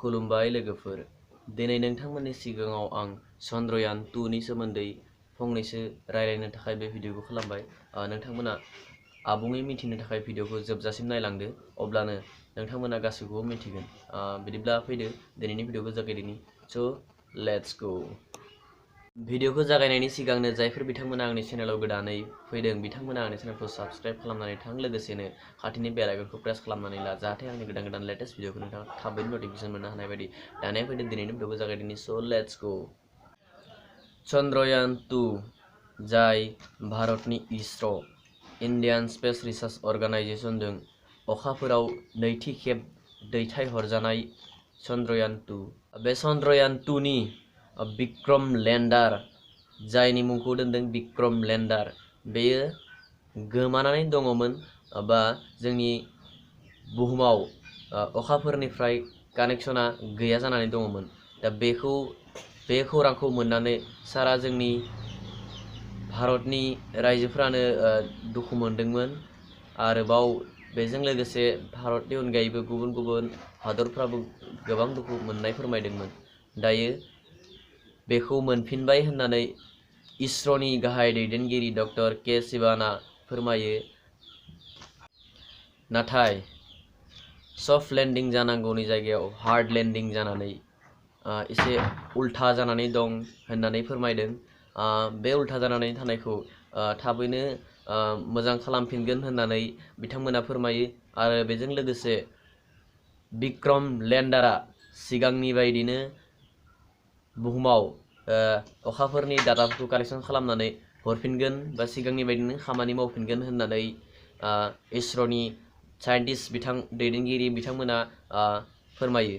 खुलुमबाय लोगोफोर, दिनै नोंथांमोननि सिगाङाव आं चन्द्रयान 2 नि सोमोन्दै फंनैसो रायलायनो थाखाय बे भिडिअखौ खालामबाय। नोंथांमोना आबुङै मिथिनो थाखाय भिडिअखौ जोबजासिम नायलांदो, अब्लानो नोंथांमोना गासैखौबो मिथिगोन। बिदिब्ला फैदो दिनैनि भिडिअखौ जागायदिनि। स' लेट्स गो। भिडिअखौ जागायनायनि सिगांनो जायफोर बिथांमोना आंनि चेनेलाव गोदानै फैदों बिथांमोना आंनि चेनेलखौ साबस्क्राइब खालामनानै थां, लोगोसेनो खाथिनि बेल आइकनखौ प्रेस खालामनानै ला, जाहाथे आंनि गोदान लेटेस्ट भिडिअखौ नोंथाङा थाबैनो नटिफिकेसन मोननो हानाय बायदि। दानिया फैदो दिनैनि भिडिअखौ जागायदिनि। स' लेट्स गो। चन्द्रयान 2, जाय भारतनि इसर' इन्डियान स्पेस रिसार्च अर्गानाइजेशनजों अखाफोराव नैथि खेब दैथायहरजानाय चन्द्रयान 2। बे चन्द्रयान 2 नि विक्रम लेन्डार, जायनि मुंखौ दोनदों विक्रम लेन्डार, बेयो गोमानानै दङमोन बा जोंनि बुहुमाव अखाफोरनिफ्राय कानेक्शना गैया जानानै दङमोन। दा बे खौरांखौ मोननानै सारा जोंनि भारतनि रायजोफ्रानो दुखु मोनदोंमोन। आरोबाव बेजों लोगोसे भारतनि अनगायैबो गुबुन गुबुन हादरफ्राबो गोबां दुखु मोननाय फोरमायदोंमोन। दायो बेखौ मोनफिनबाय होननानै इसर'नि गाहाय दैदेनगिरि डक्टर के. शिवानआ फोरमायो। नाथाय सफ्ट लेन्डिं जानांगौनि जायगायाव हार्ड लेन्डिं जानानै एसे उल्था जानानै दं होननानै फोरमायदों। बे उल्था जानानै थानायखौ थाबैनो मोजां खालामफिनगोन होननानै बिथांमोना फोरमायो। आरो बेजों लोगोसे विक्रम लेन्डारा सिगांनि बायदिनो बुहुमाव अखाफोरनि डाटाफोरखौ कालेक्शन खालामनानै हरफिनगोन बा सिगांनि बायदिनो खामानि मावफिनगोन होननानै इसर'नि साइन्टिस्ट दैदेनगिरि बिथांमोना फोरमायो।